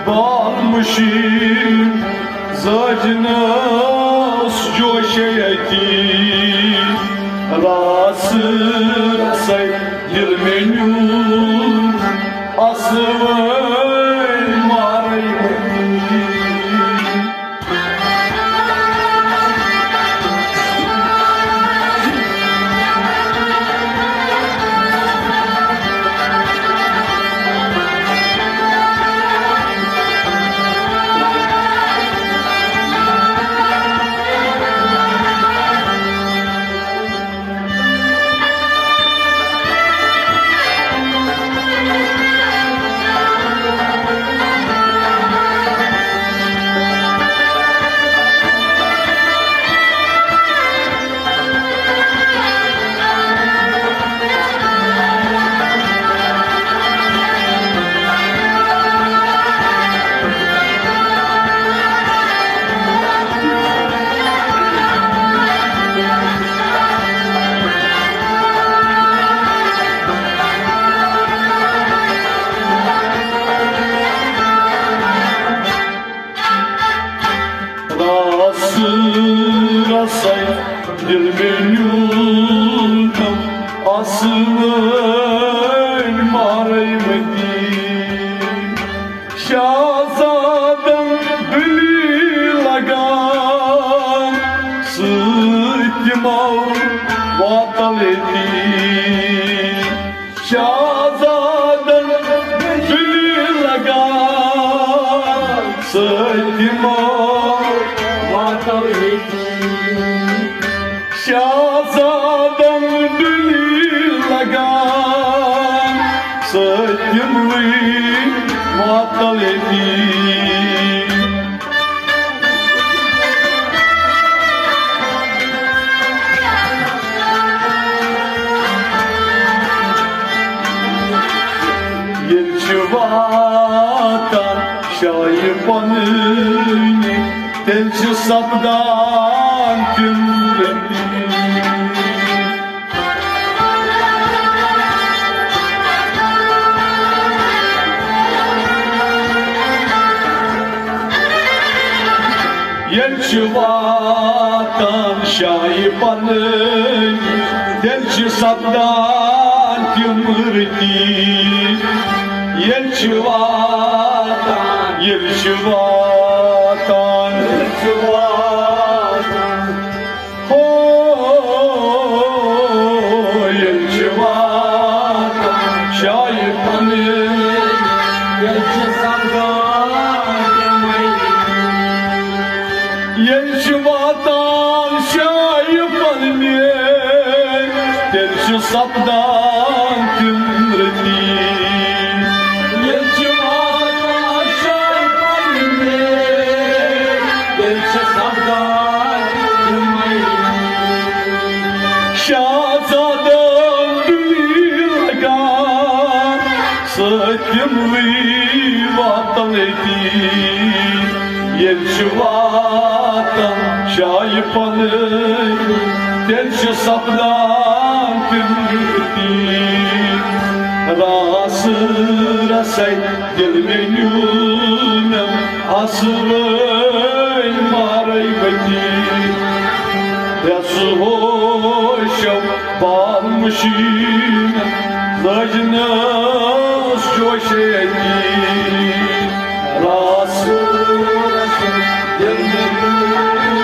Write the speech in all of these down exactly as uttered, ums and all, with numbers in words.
بال machine زاجنس جوشیتی، راس رسے دل میں neon اصل مارے متی۔ راس رسے دل میں نیون تم اصل مارے متی۔ شاہزادن دلی لگان سۭتۍ تِمو واتل ییٚتی۔ شاہزادن دلی لگان سۭتۍ تِمو واتل ییٚتی۔ شاہزادن دلی لگان سۭتۍ تِموٕے واتل ییٚتی۔ ییٚلہِ چھِ واتان شایہِ پنٕنۍ، تیٚلہِ چھِ سپدان تِم رٔتی۔ ییٚلہِ چھِ واتان شایہِ پنٕنۍ، تیٚلہِ چھِ سپدان تِم رٔتی۔ ییٚلہِ چھِ واتان، ییٚلہِ چھِ واتان، ییٚلہِ چھِ واتان، ہو، ییٚلہِ چھِ واتان شایہِ پنٕنۍ، ییٚلہِ چھِ سپدان تِمے۔ ییٚلہِ چھِ واتان شایہِ پنٕنۍ، تیٚلہِ چھِ سپدان تِم رٔتی۔ ییٚلہِ چھِ واتان شایہِ پنٕنۍ، تیٚلہِ چھِ سپدان تِمے۔ شاہزادن دلی لگان سۭتۍ تِموٕے واتل ییٚتی۔ ییٚلہِ چھِ واتان شایہِ پنٕنۍ، تیٚلہِ چھِ سپدان تِم ییٚتی۔ راس رسے دل میں نیونم اصل مارے بتی۔ یس ہوشو بال مشین لجنس جوشیتی۔ راس رسے دل میں نیونم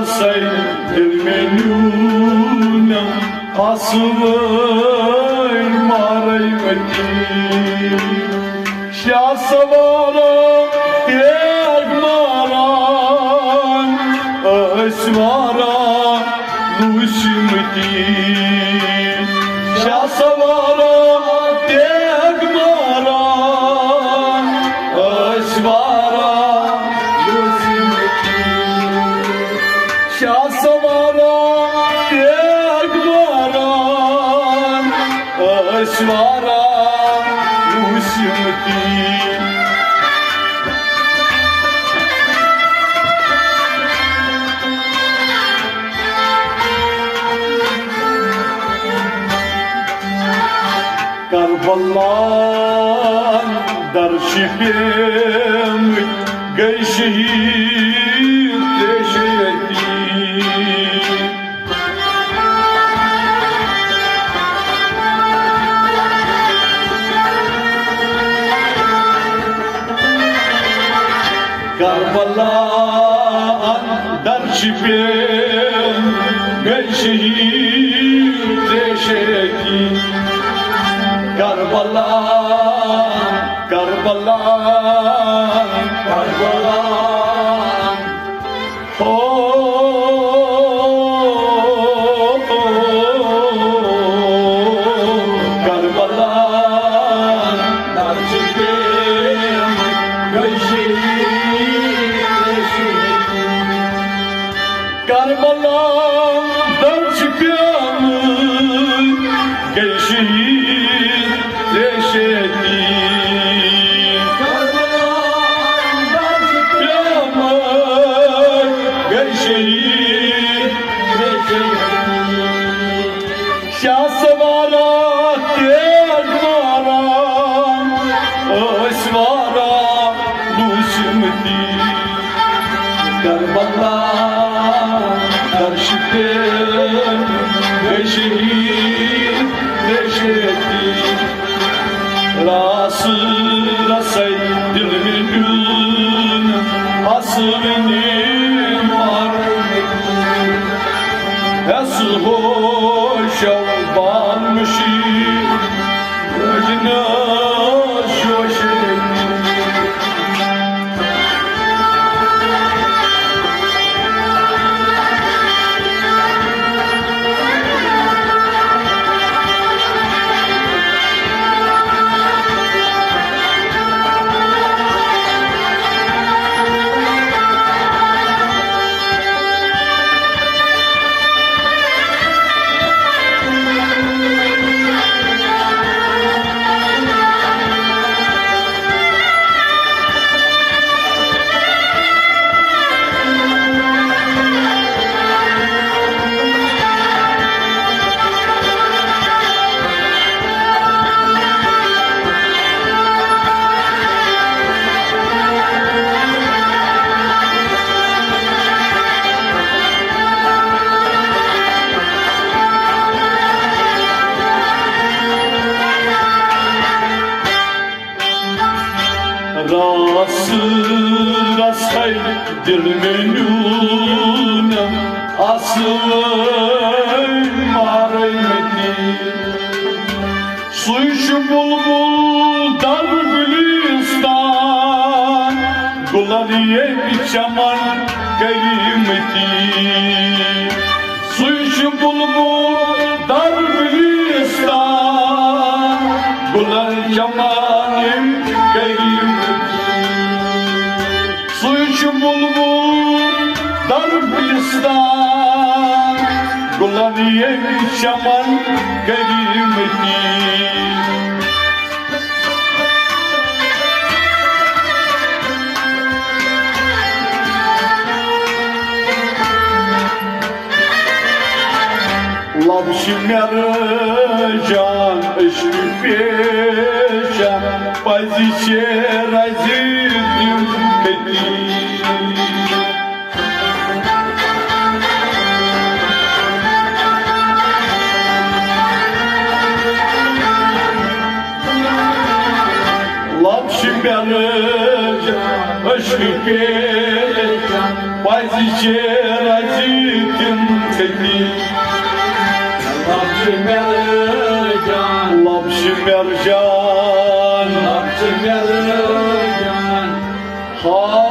سَے دِل مےٚ نیوٗنم آسہٕ وٲنۍ مارے متی۔ شاہ سوارا تیگ ماران ٲسۍ واراہ لوٗسمٕتی۔ شاہ سوارا تیگ ماران ٲسۍ واراہ لوٗسمٕتی۔ شاہ سوارا تیگ ماران ٲسۍ واراہ لوٗسمٕتی۔ کربلا اندر چھِ پیمٕتۍ، گٔے شہید ترٛےٚ شیتی۔ کربلا اندر چھِ پیمٕتۍ، گٔے شہید ترٛےٚ شیتی۔ کربلا، کربلا، کربلا۔ او کربلا، نہ چھِ پیمٕتۍ، گٔے شہید ترٛےٚ شیتی۔ کربلا، نہ چھِ پیمٕتۍ، گٔے شہید ترٛےٚ شیتی۔ پیمٕتۍ، گٔے شہید ترٛےٚ شیتی۔ شاہ سوارا تیگ ماران ٲسۍ واراہ لوٗسمٕتی۔ کربلا، درش پہ گٔے شہید ترٛےٚ شیتی۔ راس رسے دل مےٚ نیوٗن اصل نیم مارنے۔ ہس ہوشو بال مشی، رجنا شوشے۔ راس رسے دل مےٚ نیوٗن اصل مارے متی۔ سُے چھُ بُلبُل در گُلِستان، گُلن ییٚمۍ چمن کٔرۍمٕتی۔ سُے چھُ بُلبُل در گُلِستان، گُلن چمن ییٚمۍ کٔرۍمٕتی۔ سُے چھُ بُلبُل در گُلِستان، گُلن ییٚمۍ چمن کٔرۍمٕتی۔ لب چھِ مےٚ رٲجان، عشق پیشان، پزِ چھِ رزِ تِم کھٔتی۔ لب چھِ مےٚ رٲجان، عشق پیشان، پزِ شیر عزیز تِم کھٔتی۔ لۄکچہِ مٮ۪رٕ جان۔ لۄکچہِ مٮ۪رٕ جان۔ لۄکچہِ مٮ۪رٕ جان۔ ہا،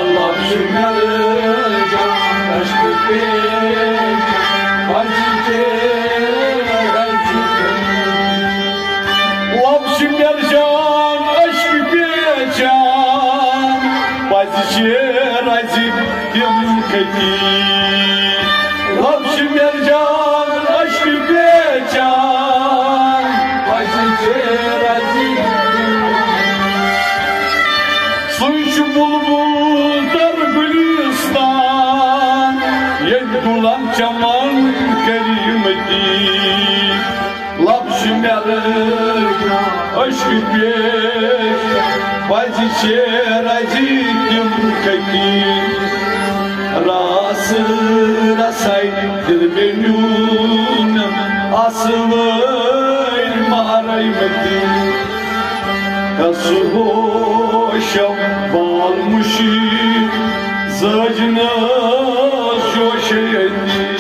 لۄکچہِ مٮ۪رٕ جان، عشقہٕ پیش، عشقہٕ پیش۔ لۄکچہِ مٮ۪رٕ جان، عشقہٕ پیش جان، پزِ شیر عزیز تِم کھٔتی۔ لۄکچہِ مٮ۪رٕ جان، عشقہٕ پیش جان، پزِ شیر عزیز تِم۔ سُے چھُ بُلبُل در گُلِستان، ییٚتہِ گُلن چمن کٔرۍ مٔتی۔ لۄکچہِ مٮ۪رٕ جان، عشقہٕ پیش، پزِ شیر عزیز تِم کھٔتی۔ راسہٕ رساے دِل مےٚ نیوٗنم، آسہٕ وٲلۍ مارے مٔتی۔ کس ہوشم بال مُشی، زٲج نہٕ جوشے أتی۔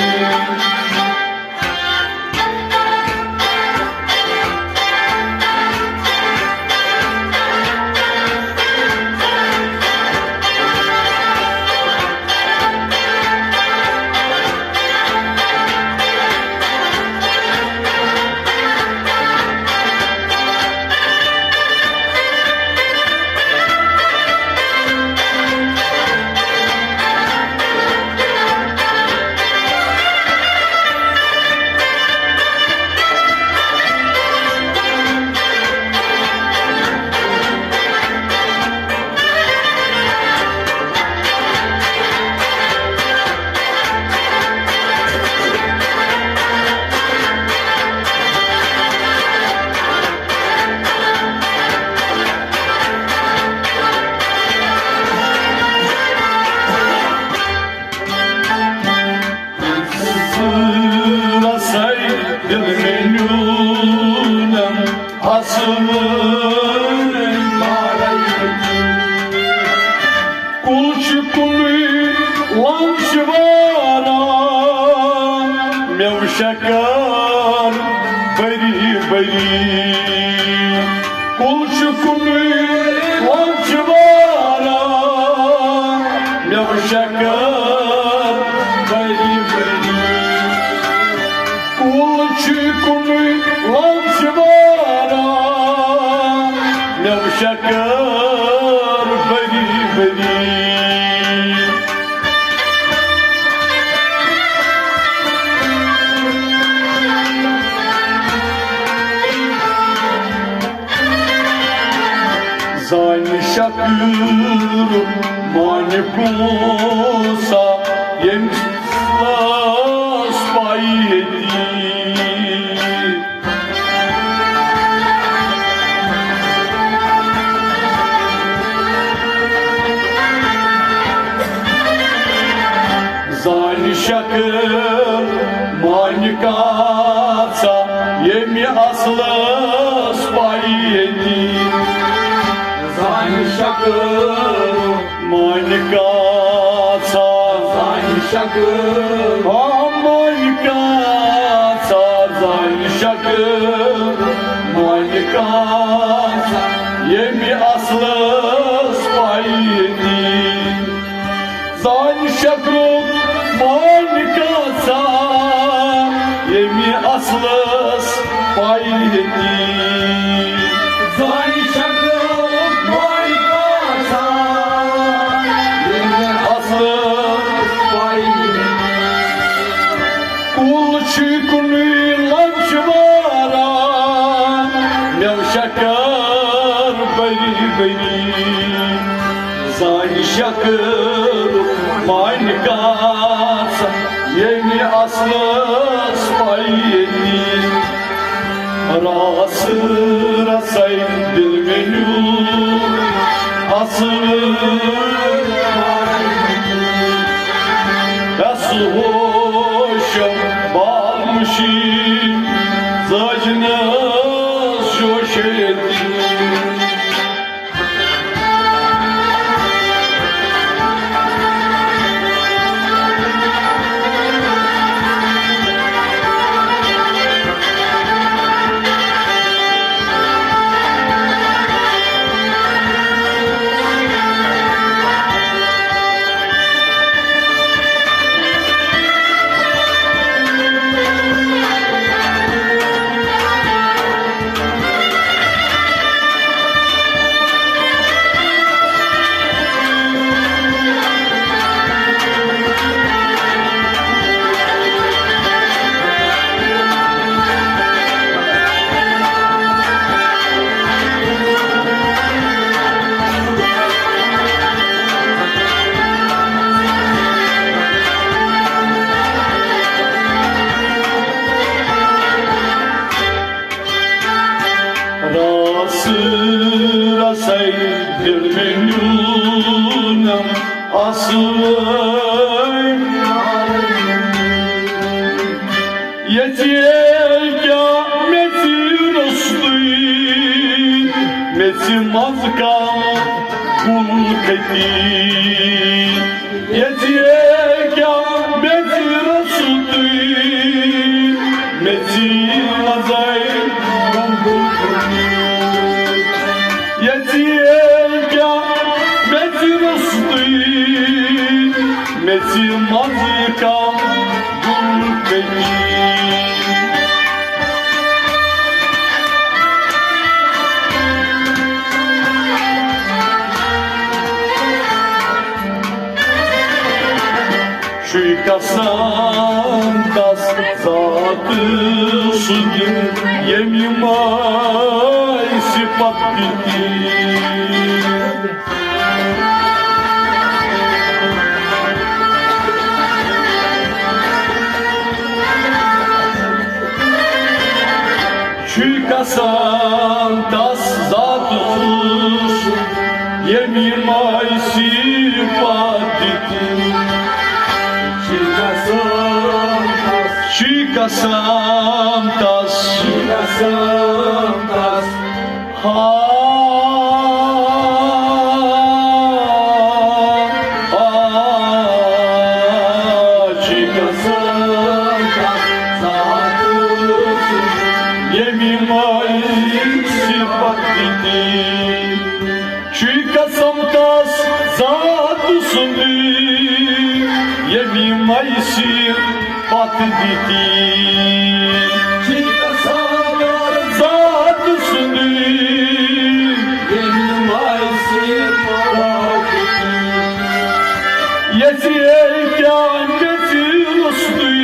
رساے دِل مےٚ نیوٗنم، آسہٕ وٲلۍ مارے مٔتی۔ کُل چھُ کُنُے، لنٛگ چھِ واریاہ، مٮ۪وٕ شکر بٔری بٔری۔ کُل چھُ کُنُے، لنٛگ چھِ واریاہ، مٮ۪وٕ شکر بٔری بٔری۔ کُل چھُ کُنُے، لنٛگ چھِ واریاہ، مٮ۪وٕ شکر بٔری بٔری۔ زانہِ شکر مانہِ پونٛسا، ییٚمِس ٲس پَیی ییٚتی۔ زانہِ شکر مانہِ کاژا، ییٚمہِ اصلس پَیی ییٚتی۔ زانہِ شکر مانہِ کاژا۔ زانہِ شکر۔ آ، مانہِ کاژا، زانہِ شکر مانہِ کاژا، ییٚمہِ اصلس پَیی ییٚتی۔ زانہِ شکرُک مانہِ کاژا، ییٚمہِ اصلس پَیی ییٚتی۔ زانہِ شکرُک مانہِ کاژا، ییٚمہِ اصلس پَیی ییٚتی۔ کُل چھُ کُنُے، لنٛگ چھِ واریاہ، مٮ۪وٕ شکر بٔری بٔری۔ زانہِ شکر مانہِ کاژا، ییٚمہِ اصلس پَیی ییٚتی۔ راسہٕ رساے دِل مےٚ نیوٗ اصل۔ یس ہوشم بال مُشی، زٲج نہٕ جوشے ییٚتی۔ دِل مےٚ نیوٗنم اصلٕے۔ ییٚتہِ ییٚلہِ کیٛاہ مےٚ ژیٖرۍ روٚستُے، مےٚ ژِ منٛز کانٛہہ کُل کھٔتی۔ ییٚتہِ ییٚلہِ کیٛاہ مےٚ ژیٖرۍ روٚستُے، مےٚ ژِ منٛزَے کانٛہہ کُل کھٔتی۔ ییٚتہِ ییٚلہِ کیٛاہ مےٚ ژِ روٚستُے، مےٚ ژِ منٛزٕ کانٛہہ گُل کٔتی۔ چھُے قسم تس ذاتہٕ سُنٛد، ییٚمہِ ماے صفت دِتی۔ چھُے قسم تس ذاتس، ییٚمہِ ماے صفت دِتی۔ چھُے قسم تس، چھُے قسم تس، چھُے قسم تس۔ ہا، آ، چھُے قسم تس ذاتس، ییٚمہِ ماے صفت دِتی۔ چھُے قسم تس ذاتہٕ سُنٛدٕے، ییٚمہِ ماے صفت دِتی۔ چھُے قسم تس ذاتہٕ سُنٛدٕے، ییٚمہِ ماے صفت دِتی۔ ییٚتہِ ییٚلہِ کیٛاہ مےٚ ژِ روٚستُے،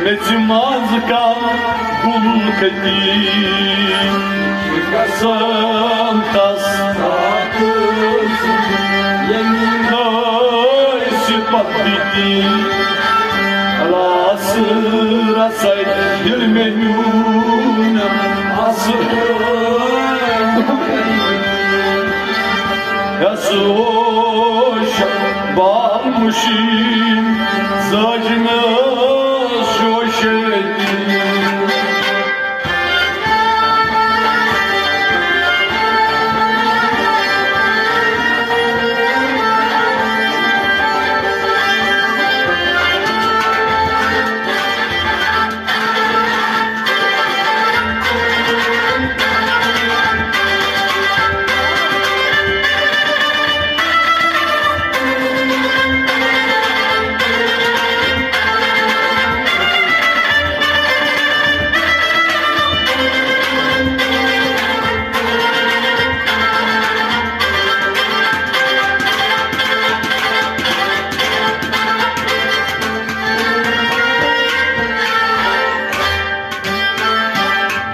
مےٚ ژِ منٛز کانٛہہ گُل کھٔتی۔ قسم تس ذاتس، ییٚمہِ ماے صفت دِتی۔ رس رسے دِل مےٚ نیوٗنم اصل۔ یس اوش بال مشین زاجنس شوشتی۔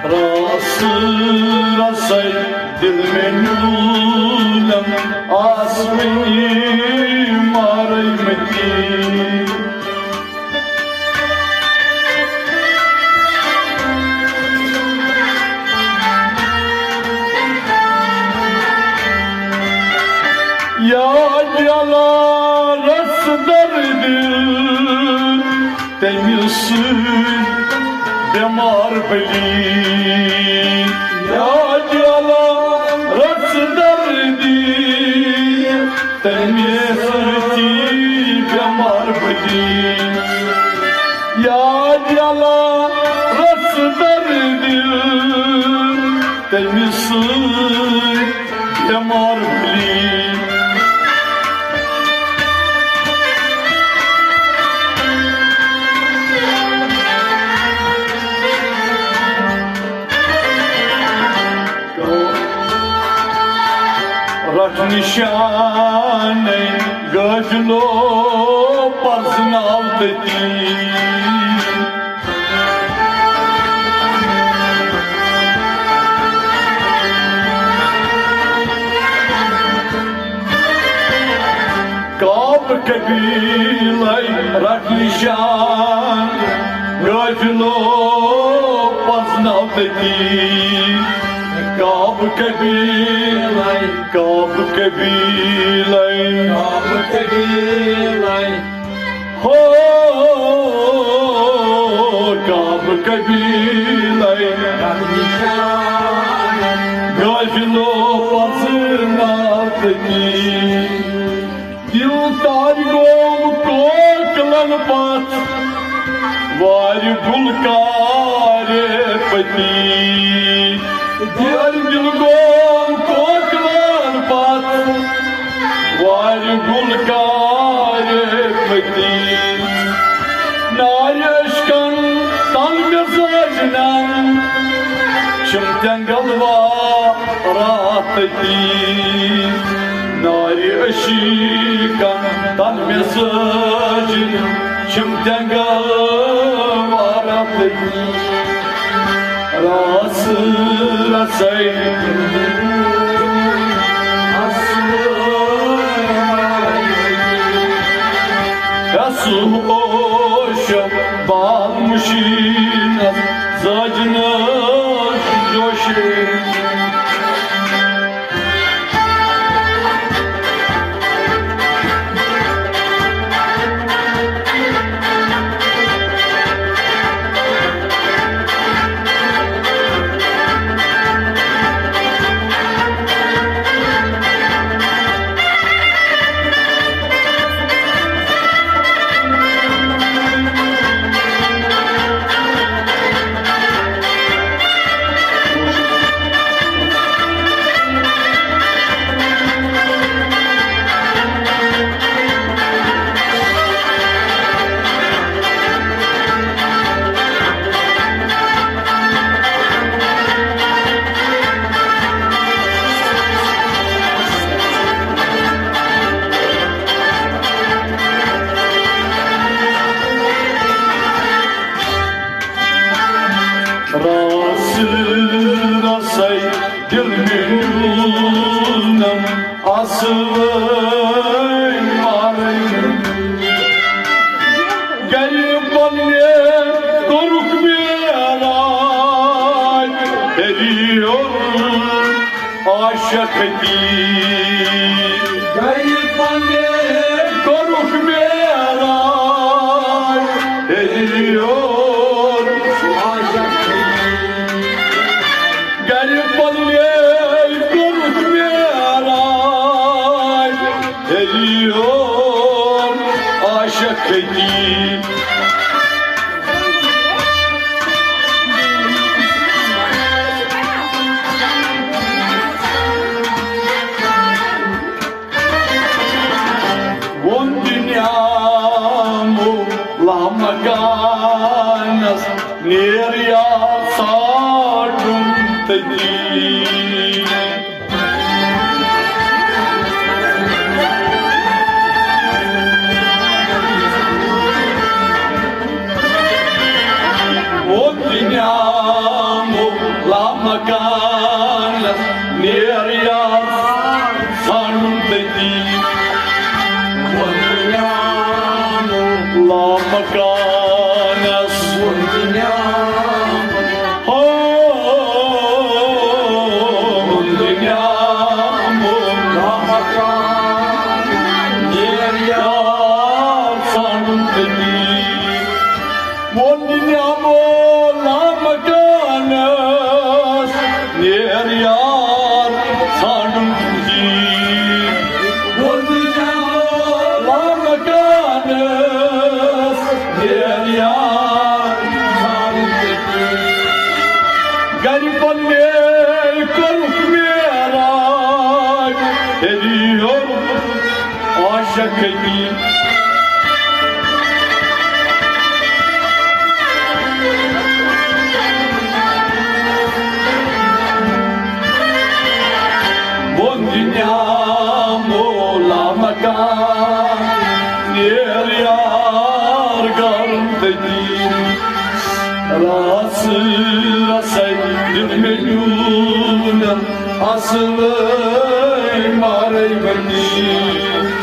رس رسے دِل مےٚ نیوٗنم آسمٲنی مارے متی۔ یا دِلا رس درد، تٔمِس سۭتۍ بٮ۪مار بٔلی۔ یا دِلا رس دردی، تٔمِس سۭتی بٮ۪مار بٔلی۔ یا دِلا رس دردی، تٔمِس سۭتۍ بٮ۪مار بٔلی۔ رٹھ نشانے غٲفلو پرزناو تٔتی۔ کعب قبیلے رٹھ نشان، غٲفلو پرزناو تٔتی۔ کعب قبیلے، کعب قبیلے، کعب قبیلے۔ ہو، کعب قبیلے۔ غافلو پزناتکی۔ دل تار گوم کوکلن پتھ، وارِ گُلکارِ پتی۔ دل، دل گوم کوکلن پتھ، وارِ گُلکارِ پتی۔ نارِ عشقن تن مزاجنن، چھم تنگل وا راتتی۔ نارِ عشقن تن مزاجنن، چھم تنگل وا راتتی۔ راس رسے۔ اصل اوش بال مشینس زاجنس جوشی۔ راس رسے دل میونم اصل مارے۔ گرِ پننہِ کوٚرُکھ معراج، ہیٚرِیُن عاشق دی۔ گرِ پننہِ کوٚرُکھ معراج، ہیٚرِیُن عاشق دی۔ گرِ پننہِ کوٚرُکھ معراج، ہیٚرِیُن عاشق دی۔ ووٚن دُنیامو لامکانس، نیر یار ژھانٛڈُن تٔتی۔ ووٚن دُنیامو لامکانس، نیر یار ژھانٛڈُن تٔتی۔ ووٚن دُنیامو لامکانس، ووٚن دُنیامو، ہو، ووٚن دُنیامو لامکانس، نیر یار ژھانٛڈُن تٔتی۔ ووٚن دُنیامو لامکانس، نیر یار ژھانٛڈُن تٔتی۔ ووٚن دُنیامو لامکانس، نیر یار ژھانٛڈُن تٔتی۔ گرِ پننہِ کوٚرُکھ معراج، ہیٚرِیُن عاشق دی۔ ووٚن دُنیامو لامکان، نیر یار گرم تٔتی۔ راس رسے دِل مےٚ نیوٗنم، اصل مارے بنی۔